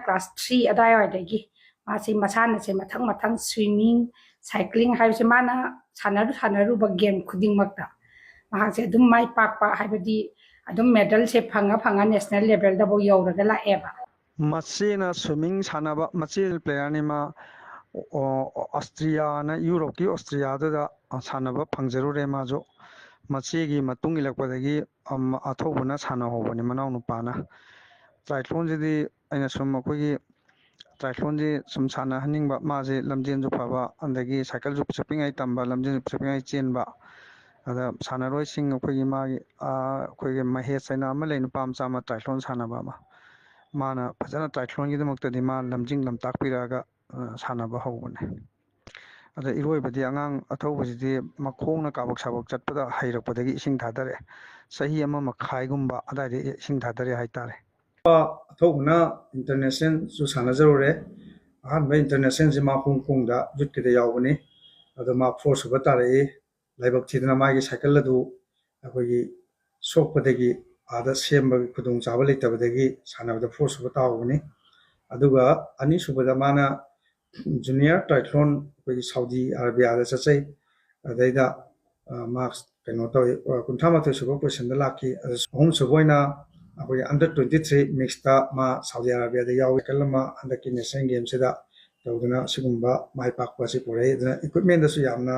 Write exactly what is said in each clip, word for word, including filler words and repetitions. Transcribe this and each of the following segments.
Class three ꯑꯗꯥꯏꯋꯥꯏꯗꯒꯤ ꯃꯥꯁꯤ ꯃꯁꯥꯟꯅꯁꯦ ꯃꯊꯪ ꯃꯊꯪ, ꯁ꯭ꯋꯤꯃꯤꯡ, ꯁꯥꯏꯀ꯭ꯂꯤꯡ ꯍꯥꯏꯕꯁꯦ, ꯃꯥꯅ ꯁꯥꯟꯅꯔꯨ ꯁꯥꯟꯅꯔꯨꯕ ꯒꯦꯝ ꯈꯨꯗꯤꯡꯃꯛꯇ ꯃꯍꯥꯛꯁꯦ ꯑꯗꯨꯝ ꯃꯥꯏ ꯄꯥꯛꯄ, ꯍꯥꯏꯕꯗꯤ ꯑꯗꯨꯝ ꯃꯦꯗꯜꯁꯦ ꯐꯪꯉ ꯐꯪꯉ ꯅꯦꯁꯅꯦꯜ ꯂꯦꯚꯦꯜꯗꯐꯥꯎ ꯌꯧꯔꯒ ꯂꯥꯛꯑꯦꯕ꯫ ꯃꯆꯦꯅ ꯁ꯭ꯋꯤꯃꯤꯡ ꯁꯥꯟꯅꯕ, ꯃꯆꯦ ꯄ꯭ꯂꯦꯌꯔꯅꯤ ꯃꯥ꯫ ꯑꯣ, ꯑꯁꯇ꯭ꯔꯤꯌꯥꯅ, ꯌꯨꯔꯣꯞꯀꯤ ꯑꯁꯇ꯭ꯔꯤꯌꯥꯗꯨꯗ ꯁꯥꯟꯅꯕ ꯐꯪꯖꯔꯨꯔꯦ ꯃꯥꯁꯨ꯫ ꯃꯆꯦꯒꯤ ꯃꯇꯨꯡ ꯏꯜꯂꯛꯄꯗꯒꯤ, ꯑꯝ, ꯑꯊꯧꯕꯅ ꯁꯥꯟꯅꯍꯧꯕꯅꯤ ꯃꯅꯥꯎ ꯅꯨꯄꯥꯅ꯫ ꯇ꯭ꯔꯥꯏꯊ꯭ꯂꯣꯟꯁꯤꯗꯤ ꯑꯩꯅ ꯁꯨꯝ ꯑꯩꯈꯣꯏꯒꯤ ꯇ꯭ꯔꯥꯏꯊ꯭ꯂꯣꯟꯁꯤ ꯁꯨꯝ ꯁꯥꯟꯅꯍꯟꯅꯤꯡꯕ, ꯃꯥꯁꯤ ꯂꯝꯖꯦꯟꯁꯨ ꯐꯕ, ꯑꯗꯒꯤ ꯁꯥꯏꯀꯜꯁꯨ ꯄꯤꯛꯆ ꯄꯤꯛꯉꯩ ꯇꯝꯕ, ꯂꯝꯖꯦꯟꯁꯨ ꯄꯤꯛꯆ ꯄꯤꯛꯉꯩ ꯆꯦꯟꯕ꯫ ꯑꯗ ꯁꯥꯟꯅꯔꯣꯏꯁꯤꯡ ꯑꯩꯈꯣꯏꯒꯤ ꯃꯥꯒꯤ, ꯑꯥ, ꯑꯩꯈꯣꯏꯒꯤ ꯃꯍꯦꯁ ꯍꯥꯏꯅ ꯑꯃ ꯂꯩ, ꯅꯨꯄꯥ ꯃꯆꯥ ꯑꯃ ꯇ꯭ꯔꯥꯏꯊ꯭ꯂꯣꯟ ꯁꯥꯟꯅꯕ ꯑꯃ꯫ ꯃꯥꯅ ꯐꯖꯅ ꯇ꯭ꯔꯥꯏꯊ꯭ꯂꯣꯟꯒꯤꯗꯃꯛꯇꯗꯤ ꯃꯥ ꯂꯝꯖꯤꯡ ꯂꯝꯇꯥꯛꯄꯤꯔꯛꯑꯒ, ꯑ, ꯁꯥꯟꯅꯕ ꯍꯧꯕꯅꯦ꯫ ꯑꯗ ꯏꯔꯣꯏꯕꯗꯤ ꯑꯉꯥꯡ ꯑꯊꯧꯕꯁꯤꯗꯤ ꯃꯈꯣꯡꯅ ꯀꯥꯕꯛ ꯁꯥꯕꯛ ꯆꯠꯄꯗ ꯍꯩꯔꯛꯄꯗꯒꯤ ꯏꯁꯤꯡ ꯊꯥꯗꯔꯛꯑꯦ꯫ ꯆꯍꯤ ꯑꯃ ꯃꯈꯥꯏꯒꯨꯝꯕ ꯑꯗꯥꯏꯗ ꯏꯁꯤꯡ ꯊꯥꯗꯔꯛꯑꯦ ꯍꯥꯏꯇꯥꯔꯦ꯫ ꯑꯊꯧꯕꯅ ꯏꯟꯇꯔꯅꯦꯁꯅꯦꯜꯁꯨ ꯁꯥꯟꯅꯖꯔꯨꯔꯦ꯫ ꯑꯍꯥꯟꯕ ꯏꯟꯇꯔꯅꯦꯁꯅꯦꯜꯁꯤ ꯃꯥ ꯍꯣꯡ ꯀꯣꯡꯗ ꯌꯨꯠꯀꯤꯗ ꯌꯥꯎꯕꯅꯤ꯫ ꯑꯗꯣ ꯃꯥ ꯐꯣꯔ ꯁꯨꯕ ꯇꯥꯔꯛꯏ꯫ ꯂꯥꯏꯕꯛ ꯊꯤꯗꯅ ꯃꯥꯒꯤ ꯁꯥꯏꯀꯜ ꯑꯗꯨ ꯑꯩꯈꯣꯏꯒꯤ ꯁꯣꯛꯄꯗꯒꯤ ꯑꯥꯗ ꯁꯦꯝꯕꯒꯤ ꯈꯨꯗꯣꯡꯆꯥꯕ ꯂꯩꯇꯕꯗꯒꯤ ꯁꯥꯟꯅꯕꯗ ꯐꯣꯔ ꯁꯨꯕ ꯇꯥꯍꯧꯕꯅꯤ꯫ ꯑꯗꯨꯒ ꯑꯅꯤꯁꯨꯕꯗ ꯃꯥꯅ ꯖꯨꯅꯤꯌꯔ ꯇ꯭ꯔꯥꯏꯊ꯭ꯂꯣꯟ ꯑꯩꯈꯣꯏꯒꯤ ꯁꯥꯎꯗꯤ ꯑꯔꯥꯕꯤꯌꯥꯗ ꯆꯠꯆꯩ꯫ ꯑꯗꯩꯗ, ꯑ, ꯃꯥ ꯀꯩꯅꯣ ꯇꯧꯋꯤ, ꯑ, ꯀꯨꯟꯊ꯭ꯔꯥ ꯃꯥꯊꯣꯏ ꯁꯨꯕ ꯄꯣꯖꯤꯁꯟꯗ ꯂꯥꯛꯈꯤ꯫ ꯑꯗꯨ ꯑꯍꯨꯝ ꯁꯨꯕ ꯑꯣꯏꯅ ꯑꯩꯈꯣꯏꯒꯤ under twenty three mixꯇ ꯃꯥ ꯁꯥꯎꯗꯤ ꯑꯔꯥꯕꯤꯌꯥꯗ ꯌꯥꯎꯏ꯫ ꯁꯥꯏꯀꯜ ꯑꯃ ꯍꯟꯗꯛꯀꯤ ꯅꯦꯁꯅꯦꯜ ꯒꯦꯝꯁꯤꯗ ꯇꯧꯗꯨꯅ ꯑꯁꯤꯒꯨꯝꯕ ꯃꯥꯏ ꯄꯥꯛꯄ ꯑꯁꯤ ꯄꯨꯔꯛꯏ꯫ ꯑꯗꯨꯅ ꯏꯀ꯭ꯋꯤꯞꯃꯦꯟꯗꯁꯨ ꯌꯥꯝꯅ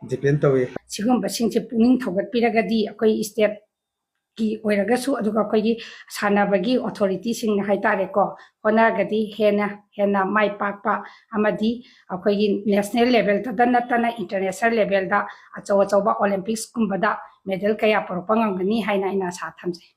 ꯗꯤꯄꯦꯟ ꯇꯧꯏ꯫ ꯁꯤꯒꯨꯝꯕꯁꯤꯡꯁꯦ ꯄꯨꯛꯅꯤꯡ ꯊꯧꯒꯠꯄꯤꯔꯒꯗꯤ ꯑꯩꯈꯣꯏ ꯁ꯭ꯇꯦꯠꯀꯤ ꯑꯣꯏꯔꯒꯁꯨ, ꯑꯗꯨꯒ ꯑꯩꯈꯣꯏꯒꯤ ꯁꯥꯟꯅꯕꯒꯤ ꯑꯣꯊꯣꯔꯤꯇꯤꯁꯤꯡꯅ ꯍꯥꯏꯇꯥꯔꯦꯀꯣ, ꯍꯣꯠꯅꯔꯒꯗꯤ ꯍꯦꯟꯅ ꯍꯦꯟꯅ ꯃꯥꯏ ꯄꯥꯛꯄ ꯑꯃꯗꯤ ꯑꯩꯈꯣꯏꯒꯤ ꯅꯦꯁꯅꯦꯜ ꯂꯦꯚꯦꯜꯗꯇ ꯅꯠꯇꯅ ꯏꯟꯇꯔꯅꯦꯁꯅꯦꯜ ꯂꯦꯚꯦꯜꯗ ꯑꯆꯧ ꯑꯆꯧꯕ ꯑꯣꯂꯦꯝꯄꯤꯛꯁꯀꯨꯝꯕꯗ ꯃꯦꯗꯜ ꯀꯌꯥ ꯄꯨꯔꯛꯄ ꯉꯝꯒꯅꯤ ꯍꯥꯏꯅ ꯑꯩꯅ ꯑꯥꯁꯥ ꯊꯝꯖꯩ꯫